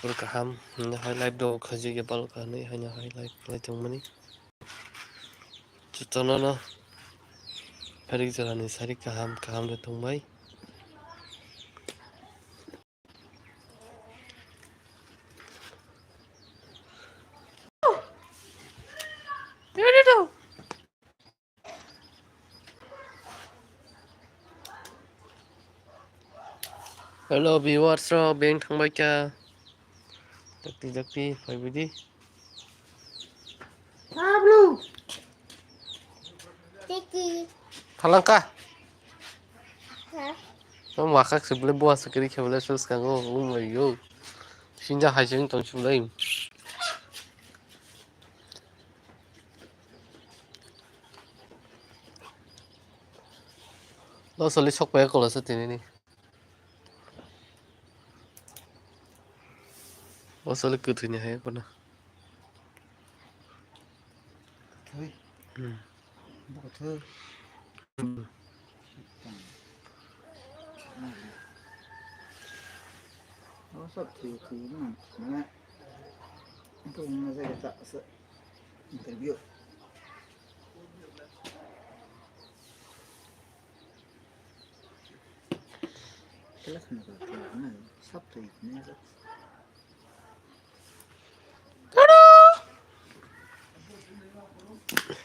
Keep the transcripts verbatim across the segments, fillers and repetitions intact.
Pur kaham, hwnwi hai live do khaji ge bal ka hwnwi haino hai live khlai tongmani. Jotono no pharik jorani sari kaham, kaham de tongbai. Hello viewers rok, beng thangbai kha. Dakti dakti phai bidi. Pablo. Tiki. Thalangka. Ha? Tong wakak se bole bua se kiri khe bole sus kango. Oh my god. Sinja hai jeng tong chulai. Lo soli sok pe kolo se tini ni. Lo soli kwthwi ni hai kono. Thwi. Hmm. Bo thwi. Hmm. Lo sok thwi thwi na. Na. Itu mana saya tak se interview.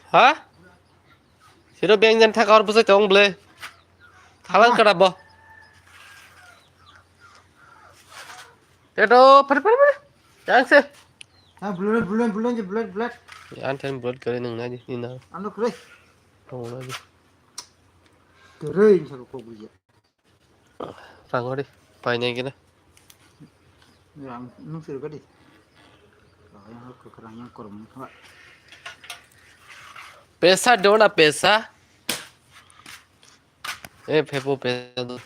Ha? Siro beng jan thaka hor bwsai tong ble. Thalang kada bo. Teto, pare, pare, pare. Yang se. Ha, blood, blood, blood, blood, blood. Yang ten blood kare nang na di, ni na. Ano kre. Tong na di. Kre, ini satu kok buja. Rang ori, painai gina. Rang, nung sir gadi. Rang yang kok rang yang korom ni kha. Pesa dona pesa. Eh, phepo pesa do.